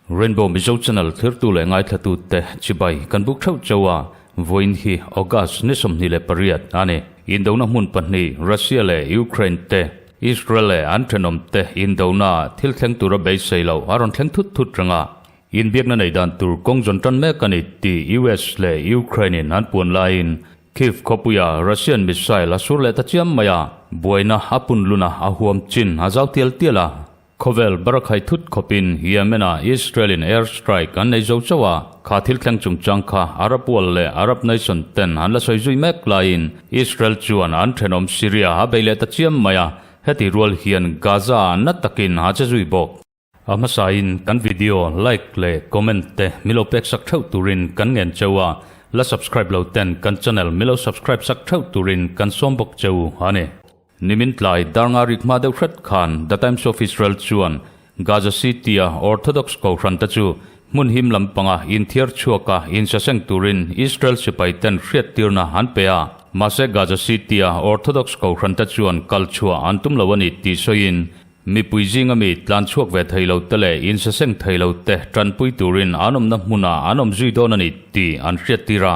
Rainbow Mizo Channel thirtu leh ngaithlatute chibai kan buk theuh chauh a, vawiin hi August ni 28 a ni. Indona hmun pahnih Russia leh Ukraine te, Israel leh an thenawmte indona thil thleng tura beisei loh a rawn thleng thut thut reng a. Inbiakna nei dan tur kawng zawn tan mek a ni tih US leh Ukraine in an puan laiin Kyiv khawpuia Russian missile a sur leh ta chiam mai a, buaina a punlun a, a huam chin a zau tial tial a. Khawvel barakhai thut khawpin Yemen-a Israel-in air strike an nei zo chauh a, kha thil thleng chungchang kha Arab world leh Arab nation ten an la sawi zui mek laiin Israel chuan an thenawm Syria a bei leh ta chiam mai a, heti rual hian Gaza-ah na takin a che zui bawk. A hmasain kan video like leh comment te milo pek sak theuh turin kan ngen cheu a, la subscribe lo ten kan channel milo subscribe sak theuh turin kan sawm bawk cheu a ni. Nimin tlai darnga rik hma deuh hret khan The Times of Israel chuan Gaza City-a Orthodox kohhran te chu hmun him lampanga inthiar chhuaka insaseng turin Israel sipai ten hriattirna an pe a. Mahse Gaza City-a Orthodox kohhran te chuan kal chhuah an tum lo a ni tih sawiin mipui zinga mi tlan chhuak ve thei lo te leh insaseng thei lo te tanpui turin an awmna hmunah an awm zui dawn a ni tih an hriattir a.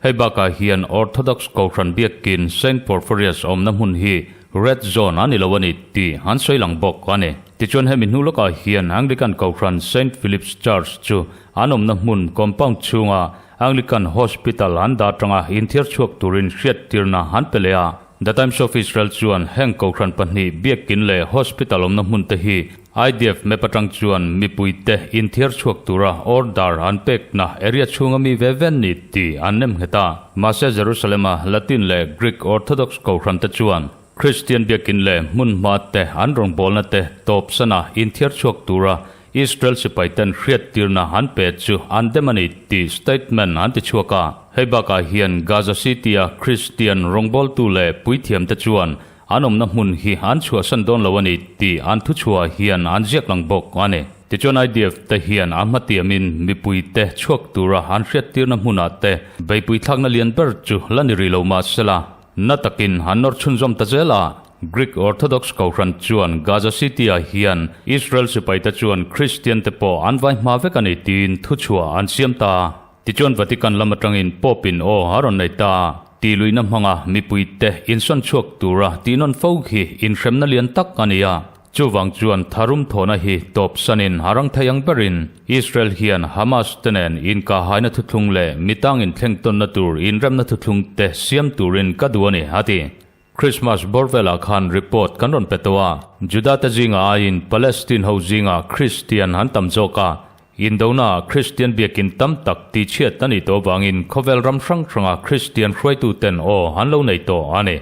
Hei bakah hian Orthodox Kohhran biakin Saint Porphyrius awmna hmun hi Red Zone a ni lo a ni tih an sawi lang bawk a ni. Tichuan hemi hnu lawkah hian Anglican Kohhran Saint Philip's Church chu an awmna hmun compound chhunga Anglican Hospital an dah atanga inthiar chhuak turin hriattirna an pe leh a. The Times of Israel chuan heng Kohhran pahnih biakin leh hospital awmna hmun te hi IDF map atang chuan mipuite inthiar chhuak tura order an pekna area chhunga mi ve ve ni tih an nem nghet a. Mahse Jerusalem-a Latin leh Greek Orthodox kohhran te chuan Kristian biakin leh hmun hma te an rawngbawlna te tawp sana inthiar chhuak tura Israel sipaiten hriattirna an pe chu an dem a ni tih statement an ti chhuak a. Hei bakah hian Gaza City-a Kristian rawngbawltu leh puithiamte chuan An awmna hmun hi an chhuahsan dawn lo a ni tih an thuchhuah hian an ziak lang bawk a ni. Tichuan IDF te hian a hmatiamin mipui te chhuak tura an hriattirna hmunah te beipui thlakna lian ber chu la ni rih lo mah sela, na takin an nawr chhunzawm ta zel a. Greek Orthodox Kohhran chuan Gaza City-ah hian Israel sipaite chuan Kristian te pawh an vai hma vek a ni tiin thuchhuah an siam ta. Tichuan Vatican lam atangin Pope-in aw a rawn nei ta. Tihluihna hmanga mipuite insawn chhuak tura tihnawn fo hi inhremna lian tak a ni a. Chuvang chuan tharum thawhna hi tawp sanin a rang thei ang berin Israel hian Hamas te nen inkahaina thuthlung leh mitang inthleng tawnna tur inremna thuthlung te siam turin ka duh a ni, a ti. Christmas bawr velah khan report kan rawn pe tawh a, Juda te zinga aiin Palestine ho zinga Christian an tam zawk a, Indona Christian biakin tam tak tihchhiat a nih tawh avangin khawvel ram hrang hranga Christian hruaituten aw an lo nei tawh a ni.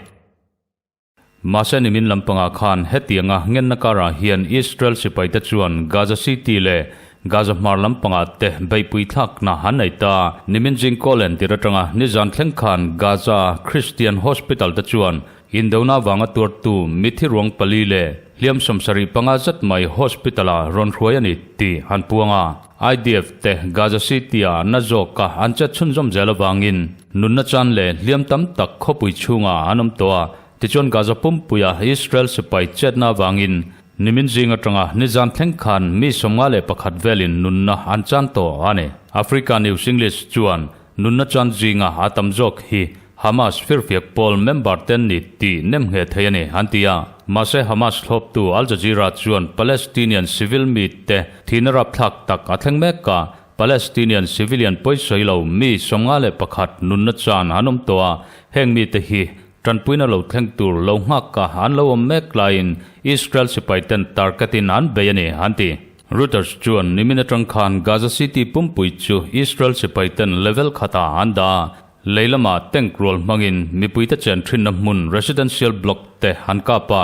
Mahse nimin lampangah khan hetianga ngenna karah hian Israel sipaite chuan Gaza City leh Gaza hmar lampangah te beihpui thlakna an nei ta. Nimin zing Kawlen tir atanga nizan thleng khan Gaza Christian Hospital te chuan indona avanga tuartu mithi ruang pali leh hliam 75 zet mai hospital-a rawn hruai a ni tih an puang a. IDF te Gaza City-a na zawka an chet chhunzawm zel avangin nunna chan leh hliam tam tak khawpui chhungah an awm tawh a. Tichuan Gaza pumpuia Israel sipai chetna avangin Nimin zing atanga nizan thleng khan mi 51 velin nunna an chan tawh a ni. Africa News English chuan nunna chan zinga a tam zawk hi Hamas firfiak pawl member ten ni tih nem ngheh thei a ni an ti a. Mahse Hamas thlawptu Al Jazeera chuan Palestinian civil mi te thihna rapthlak tak a thleng mek a, Palestinian civilian pawisawi lo mi 51 nunna chan an awm tawh a, heng mite hi Tanpuina lo thleng tur lo nghak a an lo awm mek laiin Israel sipai ten target in an bei a ni, an ti. Reuters chuan nimin atang khan Gaza City pumpui chu Israel sipai ten level khatah an dah a, lei lamah tank rual hmangin mipuite chen thinna hmun residential block te an kap a,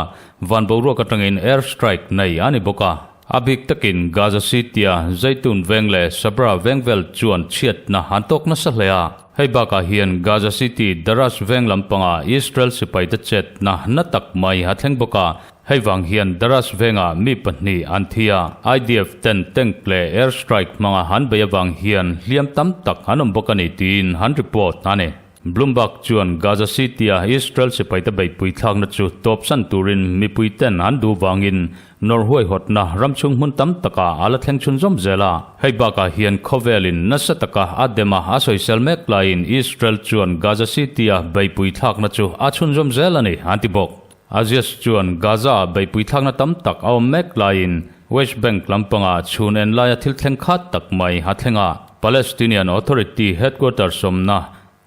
van boruak atangin air strike nei a ni bawk a. A bik takin Gaza City-a Zeitun veng leh Sabra veng vel chuan chhiatna an tawk nasa hle a. Hei bakah hian Gaza City Daras veng lampangah Israel sipaite chetna na tak mai a thleng bawk a. Hei vang hian Daras vengah mi pahnih an thi a, IDF ten tank leh air strike hmanga han bei avang hian hliam tam tak an awm bawk a ni tiin an report a ni. Bloomberg chuan Gaza City-a Israel sipaite beihpui thlakna chu tawpsan turin mipuiten an duh vangin nawr huaihawtna ramchhung hmun tam takah a la thleng chhunzawm zel a. Hei bakah hian khawvelin nasa taka a dem a, a sawisel mek laiin Israel chuan Gaza City-a beihpui thlakna chu a chhunzawm zel a ni, an ti bawk. Aziz chuan Gaza-ah beihpui thlakna tam tak a awm mek laiin West Bank lampangah chhun en laia thil thleng khat tak mai a thleng a. Palestinian Authority headquarters awmna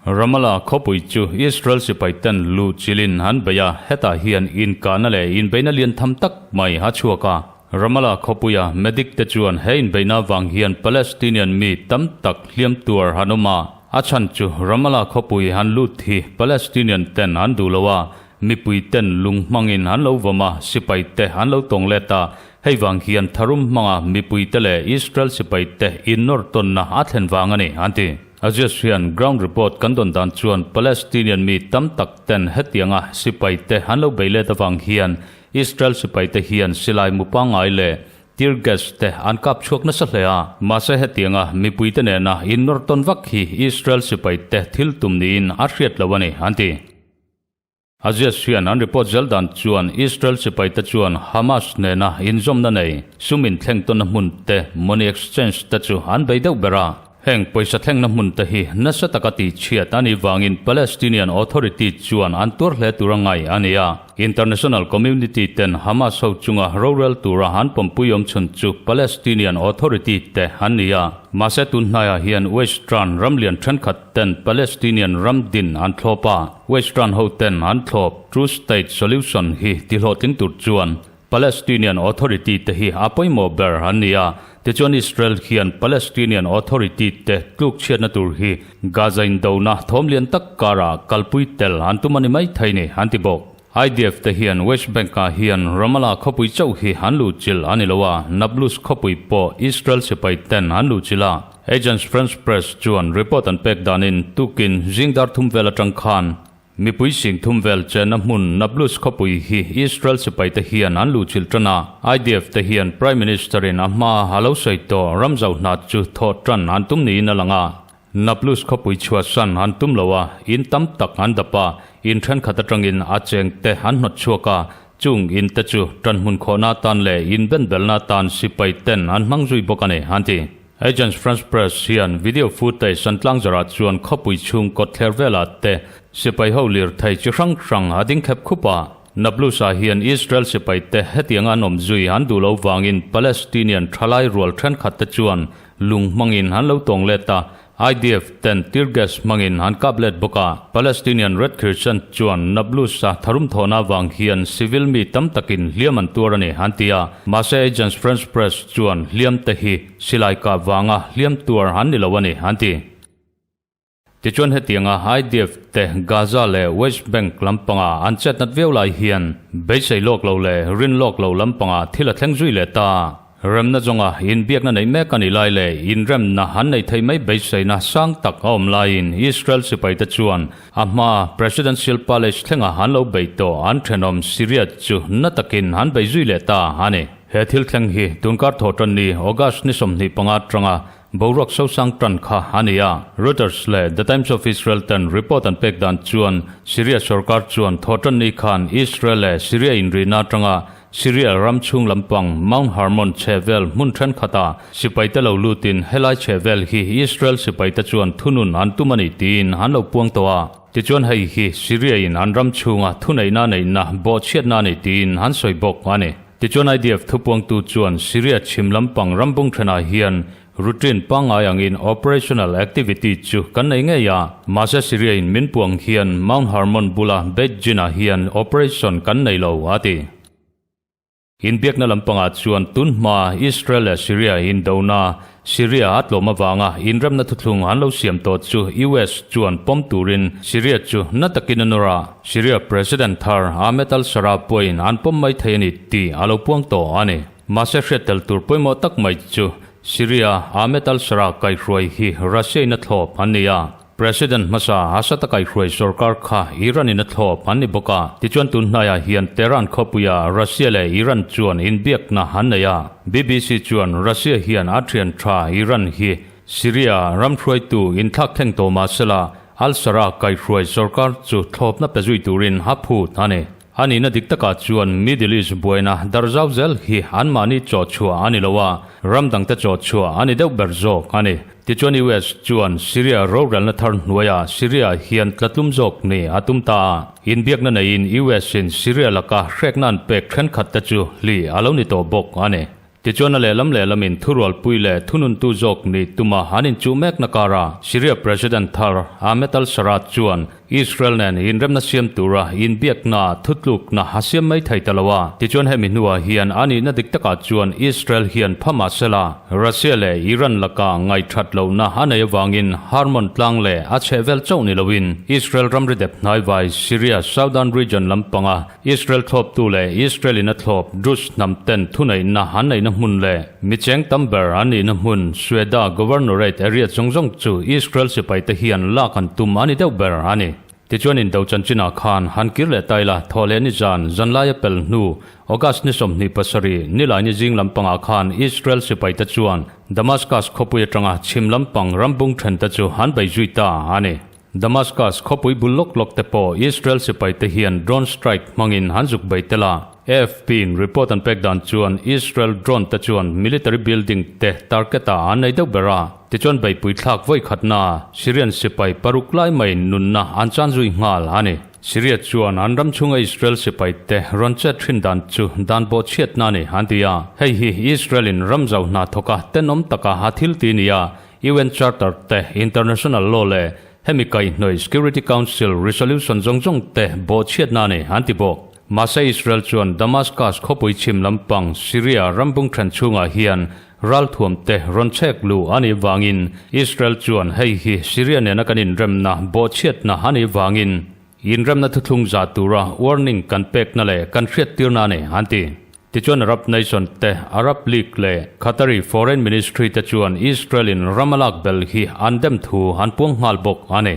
Ramallah khawpui chu Israel sipaiten luh chilhin an bei a, hetah hian inkahna leh inbeihna lian tham tak mai a chhuak a. Ramallah khawpuia medic te chuan he inbeihna avang hian Palestinian mi tam tak hliam tuar an awm a, a chhan chu Ramallah khawpui an lut hi Palestinian ten an duh lo a, mipui ten lung hmangin an lo vawm a, sipai te an lo tawng let a, hei vang hian tharum hmanga mipui te leh Israel sipai te innawr tawnna a thlen vang a ni, an ti. Aziz hian ground report kan dawn dan chuan Palestinian mi tam tak ten hetianga sipai te an lo bei let avang hian Israel sipaite hian silai mu pangngai leh tear gas te an kap chhuak nasa hle a, mahse hetianga mipuite nena innawr tawn vak hi Israel sipaite thil tum niin a hriat lo a ni, an ti. Aziz hian an report zel dan chuan Israel sipaite chuan Hamas nena inzawmna nei sum inthleng tawnna hmun te, money exchange, te chu an bei deuh ber a. Heng pawisa thlengna hmun te hi nasa taka tihchhiat a nih vangin Palestinian Authority chuan an tuar hle tur a ngai a ni a. International community ten Hamas ho chunga rorel tura an pawmpui awm chhun chu Palestinian Authority te an ni a. Mahse tun hnaiah hian Western ram lian thenkhat ten Palestinian ram din an thlawp a. Western ho ten an thlawp Two State Solution hi tihlawhtling tur chuan Palestinian Authority te hi a pawimawh ber an ni a, tichuan Israel hian Palestinian Authority te tluk chhiatna tur hi Gaza indona thawm lian tak karah kalpui tel an tum a ni mai thei ni, an ti bawk. IDF te hian West Bank-ah hian Ramallah khawpui chauh hi an luhchilh a ni lo a, Nablus khawpui pawh Israel sipai ten an luhchilh a. Agence France Presse chuan report an pek danin tukin zing dar thum vel atang khan Mipui sing thum vel chenna hmun Nablus khawpui hi Israel sipaite hian an luhchilh tan a, IDF te hian Prime Minister in a hma a lo sawi tawh ramzau hna chu thawh tan an tum niin a lang a. Nablus khawpui chhuahsan an tum lo a, in tam tak an dap a, in thenkhat atangin a cheng te an hnawt chhuak a, chung in te chu tanhmun khawhna atan leh inbenbelna atan sipai ten an hmang zui bawk a ni, an ti. Agence France Presse hian video footage an tlangzarah chuan khawpui chhung kawtthler velah te sipai ho lirthei chi hrang hrang a ding khep khup a. Nablus-ah hian Israel sipai te hetianga an awm zui an duh lo vangin Palestinian thalai rual thenkhat te chuan lung hmangin an lo tawng let a, IDF ten tear gas hmangin an kap let bawk a. Palestinian Red Crescent chuan Nablus-a tharum thawhna avang hian civil mi tam takin hliam an tuar a ni, an ti a. Mahse Agence France Presse chuan hliam te hi silai kah vanga hliam tuar an ni lo a ni, an ti. Tichuan hetianga IDF te Gaza leh West Bank lampanga an chetnat viau lai hian beisei lawk lo leh rin lawk lo lampanga thil a thleng zui leh ta. Remna zawnga inbiakna neih mek a nih lai leh inremna an neih theih mai beiseina sang tak a awm laiin Israel sipaite chuan a hmaa Presidential Palace thlenga an lo bei tawh an thenawm Syria chu na takin an bei zui leh ta a ni. He thil thleng hi tunkar thawh tan ni August ni 25 atanga boruak sosang tan kha a ni a. Reuters leh The Times of Israel ten report an pek dan chuan Syria sorkar chuan thawh tan ni khan Israel leh Syria inrihna atanga Syria ram chhung lampang Mount Hermon chhehvel hmun thenkhatah sipaite lo lutin helai chhehvel hi Israel sipaite chuan thunun an tum a ni tiin an lo puang tawh a. Tichuan hei hi Syria in an ram chhunga thuneihna neihna bawhchhiatna a ni tiin an sawi bawk a ni. Tichuan IDF thupuangtu chuan Syria chhim lampang rambung thenah hian Routine pangngai angin operational activity chu kan nei ngei a, mahse Syria in min puang hian Mount Hermon bula Beit Jinn-ah hian operation kan nei lo, a ti. Inbiakna lampangah chuan tun hma Israel leh Syria indona Syria a tlawm avanga inremna thuthlung an lo siam tawh chu US chuan pawm turin Syria chu na takin a nawr a, Syria President thar Ahmed al-Sharaa pawhin an pawm mai thei a ni tih a lo puang tawh a ni. Mahse hriat tel tur pawimawh tak mai chu Syria Ahmed al-Sharaa kaihhruai hi Russia in a thlawp an ni a. President hmasa Assad a kaihhruai sorkar kha Iran in a thlawp an ni bawk a. Tichuan tun hnaiah hian Tehran khawpuia Russia leh Iran chuan inbiakna an nei a. BBC chuan Russia hian a thian tha Iran hi Syria ram hruaitu inthlak thleng tawh mah sela Al-Sharaa kaihhruai sorkar chu thlawpna pe zui turin a phut a ni. A nihna dik takah chuan Middle East buaina darzau zel hi anmahni chawhchhuah a ni lo a, ram dangte chawhchhuah a ni deuh ber zawk a ni. Tichuan US chuan Syria rorelna thar hnuaiah Syria hian tlatlum zawk ni a tum ta a, inbiakna neiin US in Syria laka hrekna an pek thenkhat te chu hli a lo ni tawh bawk a ni. Tichuan a lehlam lehlamin thurualpui leh thununtu zawk ni tuma an inchuh mekna kara Syria President thar Ahmed al-Sharaa chuan Israel nen inremna siam tura inbiakna thutlukna a siam mai thei ta lo a. Tichuan hemi hnuah hian a nihna dik takah chuan Israel hian pha mah sela Russia leh Iran laka ngaihthat lohna a nei avangin Hermon tlang leh a chhehvel chauh ni loin Israel ramri dep hnaivai Syria Southern Region lampanga Israel thlawptu leh Israel in a thlawp Druze hnam ten thuneihna an neihna hmun leh mi cheng tam ber an nihna hmun Sueda Governorate area zawng zawng chu Israel sipai te hian lak an tum a ni deuh ber a ni. Tichuan indo chanchinah khan han kir leh ta ila thaw leh ni zan zanlai a pel hnu August ni 27 nilai ni zing lampangah khan Israel sipai te chuan Damascus khawpui atanga chhim lampang rambung then te chu an bei zui ta a ni. Damascus khawpui bul lawk lawk te pawh Israel sipai te hian drone strike hmangin an zuk bei tel a. AFP in report an pek dan chuan Israel drone te chuan military building te target ah an nei deuh ber a. Tichuan beihpui thlak vawi khatna Syrian sipai paruk lai maiin nunna an chan zui nghal a ni. Syria chuan an ram chhunga Israel sipai te rawn chet thin dan chu dan bawh chhiatna a ni an ti a. Hei hi Israel in ram zau hna thawka tenawm taka a thil ti nia UN Charter te, International Law leh hemi kaihhnawih Security Council Resolution zawng zawng te bawhchhiatna a ni, an ti bawk. Mahse Israel chuan Damascus khawpui chhim lampang Syria rambung then chhungah hian ralthuam te rawn chhek luh a nih vangin Israel chuan hei hi Syria nena kan inremna bawhchhiatna a nih vangin inremna thuthlung zah tura warning kan pekna leh kan hriattirna a ni, an ti. Tichuan Arab Nation te, Arab League leh Qatari Foreign Ministry te chuan Israel in ram a lak bel hi an dem thu an puang nghal bawk a ni.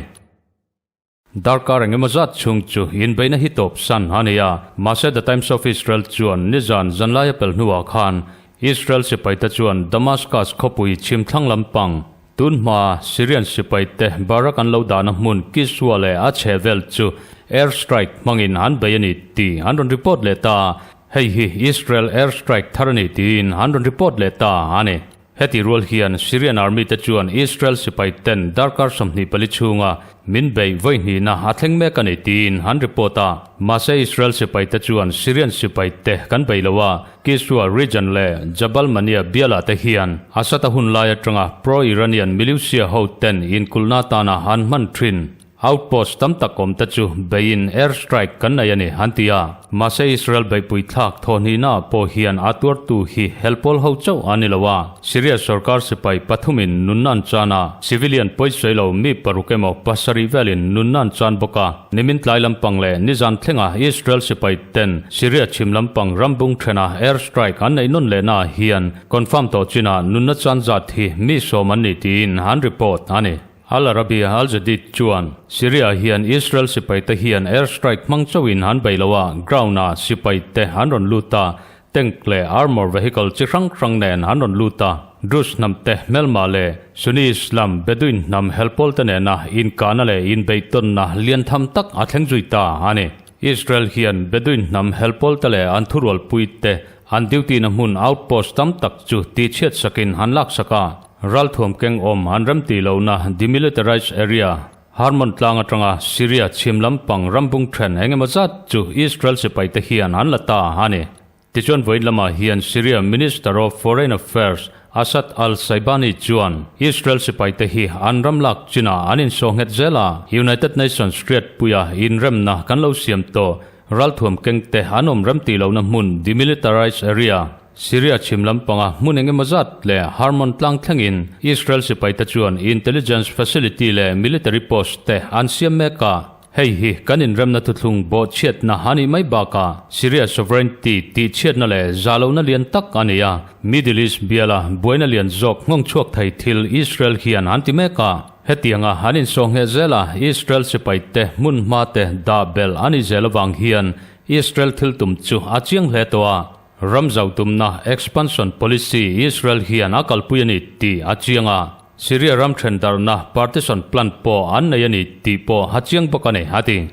Darkar engemaw zat chhung chu inbeihna hi tawp san a ni a, mahse The Times of Israel chuan nizan zanlai a pel hnuah khan Israel sipaite chuan Damascus khawpui chhimthlang lampang Tun hma Syrian sipaite Barak an lo dahna hmun Kiswa leh a chhehvel chu air strike hmangin an bei a ni tih an rawn report leh ta a, hei hi Israel air strike thar a ni tiin an rawn report leh ta a ni. Heti rual hian Syrian army te chuan Israel sipaiten darkar 24 chhunga Min beih vawi hnihna a thleng mek a ni tiin an report a. Mahse Israel sipaite chuan Syrian sipaite kan bei lo a, Kiswa region leh Jabal Mania bialah te hian Assad a hun lai atanga pro-Iranian militia ho ten inkulhna atana an hman thin. Outpost tam tak awm te chu beiin air strike kan nei a ni an ti a. Mahse Israel beihpui thlak thawhhnihna ah pawh hian a tuartu hi helpawl ho chauh a ni lo a, Syria sorkar sipai pathumin nunna an chan a, civilian pawisawi lo mi paruk emaw pasarih velin nunna an chan bawk a. Nimin tlai lampang leh nizan thlenga Israel sipai ten Syria chhim lampang rambung thena air strike an neih nawn lehna ah hian confirm tawh chinah nunna chan zat hi mi sawm an ni tiin an report a ni. Al Arabiya Al Jadeed chuan Syria hian Israel sipaite hian air strike hmang chauhin an bei lo a, ground-ah sipaite an rawn lut a, tank leh armour vehicle chi hrang hrang nen an rawn lut a, Druze hnamte hmelma leh Sunni Islam Bedouin hnam helpawlte nena inkahna leh inbeihtawnna lian tham tak a thleng zui ta a ni. Israel hian Bedouin hnam helpawlte leh an thurualpuite an duty-na hmun outpost tam tak chu tihchhiat sakin an laksak a. Ralthuam keng awm an rem tih lohna demilitarized area, Hermon tlang atanga Syria chhim lampang rambung then eng emaw zat chu Israel sipaite hian an la ta a ni. Tichuan vawiin lamah hian Syria Minister of Foreign Affairs Assad al-Shaibani chuan Israel sipaite hi an ram lak chinah an insawh nghet zel a, United Nations hriatpuia inremna kan lo siam tawh ralthuam kengte an awm rem tih lohna hmun demilitarized area, Syria chhim lampanga hmun eng emaw zat leh Hermon tlang thlengin Israel sipaite chuan intelligence facility leh military post te an siam mek a. Hei hi kan inremna thuthlung bawhchhiatna a nih mai bakah Syria sovereignty tihchhiatna leh zahlohna lian tak a ni a. Middle East biala buaina lian zawk nghawng chhuak thei thil Israel hian an ti mek a. Hetianga an insawh ngheh zel a, Israel sipaite hmun hmate dah belh a nih zel avang hian Israel thil tum chu a chiang hle tawh a. Ram zau tumna, expansion policy, Israel hian a kalpui a ni tih a chiang a. Syria ram then darhna, partition plan, pawh an nei a ni tih pawh a chiang bawk a ni, a ti.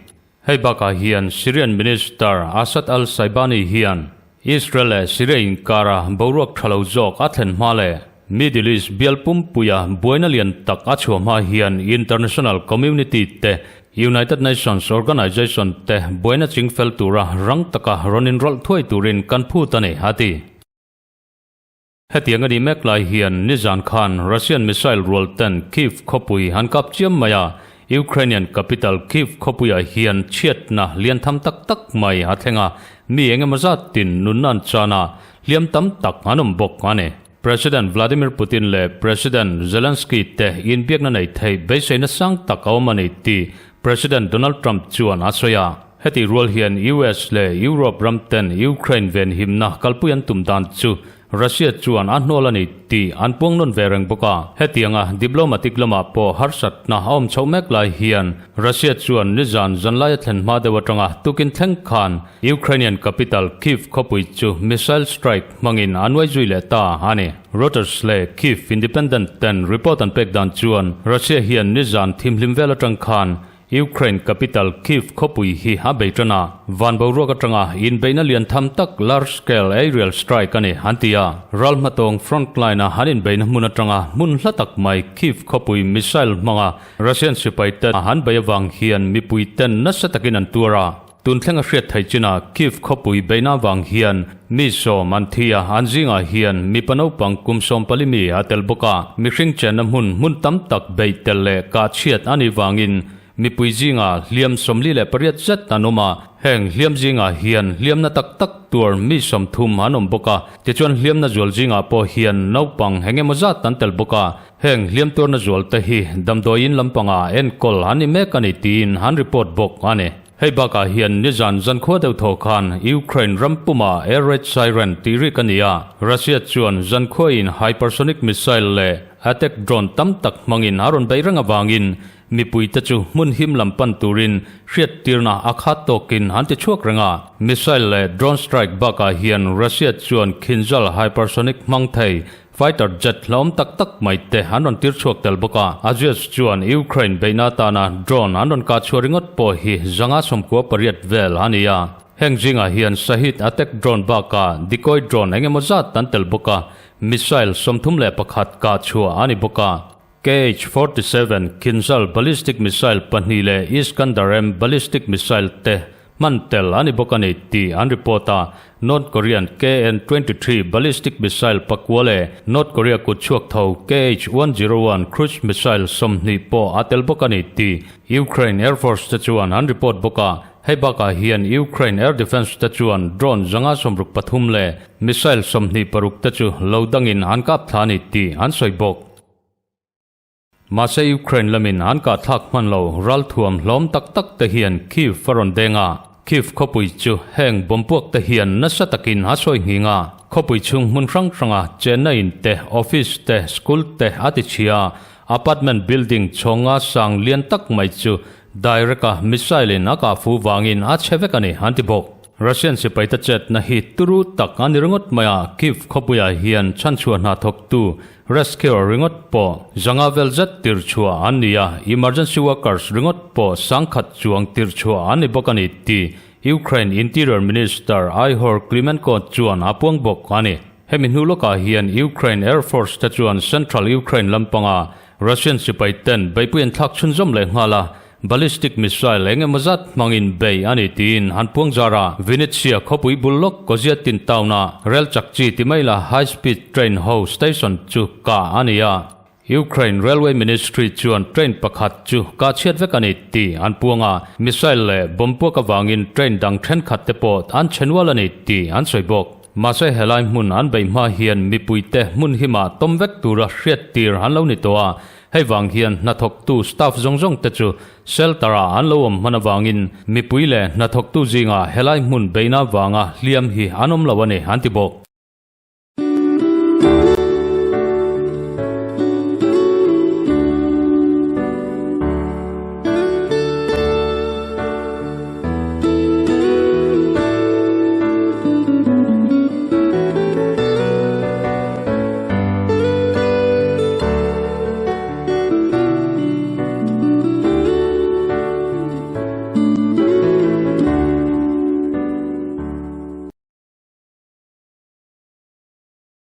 Hei bakah hian Syrian Minister Assad al-Shaibani hian Israel leh Syria inkara boruak tha lo zawk a thlen hma leh Middle East bial pumpuia buaina lian tak a chhuah hma hian international community te, United Nations organization te buaina chingfel tura rang taka rawn inrawlh thuai turin kan phut a ni, a ti. Hetiang a nih mek lai hian nizan khan Russian missile rual ten Kyiv khawpui an kap chiam mai a, Ukrainian capital Kyiv khawpuiah hian chhiatna lian tham tak tak mai a thleng a, mi eng emaw zat tin nunna an chan a, hliam tam tak an awm bawk a ni. President Vladimir Putin leh President Zelensky te inbiakna nei theih beiseina sang tak a awm a ni tih President Donald Trump chuan a sawi a. Heti rual hian US leh Europe ram ten Ukraine venhimna kalpui an tum dan chu Russia chuan a hnawl a ni tih an puang nawn ve reng bawk a. Hetianga diplomatic lamah pawh harsatna a awm chhoh mek lai hian Russia chuan nizan zanlai a thlen hma deuh atanga tukin thleng khan Ukrainian capital Kyiv khawpui chu missile strike hmangin a nuai zui leh ta a ni. Reuters leh Kyiv Independent ten report an pek dan chuan Russia hian nizan thimhlim vel atang khan Ukraine capital Kyiv khawpui hi a bei tan a, van boruak atanga inbeihna lian tham tak large scale aerial strike a ni an ti a. Ral hmatawng front line a an inbeihna hmun atanga hmun hla tak mai Kyiv khawpui missile hmanga Russian sipai te an bei avang hian mipui ten nasa takin an tuar a. Tun thleng a hriat theih chinah Kyiv khawpui beihna avang hian mi sawm an thi a, an zingah hian mipa naupang kum 14 mi a tel bawk a. Mihring chenna hmun hmun tam tak beih tel leh kah chhiat a nih vangin mipui zingah hliam 48 zet an awm a. Heng hliam zingah hian hliamna tak tak tuar mi 30 an awm bawk a. Tichuan hliamna zual zingah pawh hian naupang eng emaw zat an tel bawk a. Heng hliam tuarna zual te hi damdawiin lampangah enkawl an ni mek a ni tiin an report bawk a ni. Hei bakah hian nizan zankhua deuh thaw khan Ukraine ram pumah air raid siren tih rik a ni a, Russia chuan zankhuain hypersonic missile leh attack drone tam tak hmangin a rawn beih reng avangin mipuite chu hmun him lam pan turin hriattirna a khat tawkin an ti chhuak reng a. Missile leh drone strike bakah hian Russia chuan Kinzhal hypersonic hmang thei Fighter jet hlawm tak tak mai te an rawn tir chhuak tel bawk a, Aziz chuan Ukraine beihna atana drone an rawn kah chhuah ringawt pawh hi 198 vel a ni a. Heng zingah hian Shahed attack drone bakah decoy drone eng emaw zat an tel bawk a, missile 31 kah chhuah a ni bawk a. KH-47 Kinzhal ballistic missile pahnih leh Iskander-M ballistic missile te hman tel a ni bawk a ni tih an report a. North Korean KN-23 ballistic missile pakua leh North Korea kut chhuak tho KH-101 cruise missile 20 pawh a tel bawk a ni tih Ukraine Air Force te chuan an report bawk a. Hei bakah hian Ukraine Air Defence te chuan drone 163 leh missile 26 te chu lo dangin an kap thla a ni tih an sawi bawk. Mahse Ukraine lamin an kah thlak hman lo ralthuam hlawm tak tak te hian Kyiv a rawn deng a, Kyiv khawpui chu heng bompuak te hian nasa takin a sawi nghing a, khawpui chhung hmun hrang hranga chenna in te, office te, school te a ti chhia a, apartment building chhawnga sang lian tak mai chu direct a missile in a kah fu vangin a chhe vek a ni an ti bawk. Russian sipaite chetna hi turu tak a ni ringawt mai a, Kyiv khawpuiah hian chhanchhuah hna thawktu rescuer ringawt pawh 500 vel zet tirchhuah an ni a, emergency workers ringawt pawh 10,000 chuang tirchhuah an ni bawk a ni tih Ukraine Interior Minister Ihor Klimenko chuan a puang bawk a ni. Hemi hnu lawkah hian Ukraine Air Force te chuan Central Ukraine lampanga Russian sipai ten beihpui an thlak chhunzawm leh nghal a, Ballistic missile eng emaw zat hmangin bei a ni tiin an puang zar a. Vinnytsia khawpui bul lawk Koziatin town-a rel chak chi ti mai la high speed train ho station chu kah a ni a. Ukraine Railway Ministry chuan train pakhat chu kah chhiat vek a ni tih an puang a, missile leh bomb puak avangin train dang thenkhat te pawh an chhe nual a ni tih an sawi bawk. Mahse helai hmun an beih hma hian mipuite hmun himah tawm vek tura hriat tir an lo ni tawh a, Hei vang hian hnathawktu staff zawng zawng te chu shelter ah an lo awm hman avangin mipui leh hnathawktu zingah helai hmun beihna vanga hliam hi an awm lo a ni an ti bawk.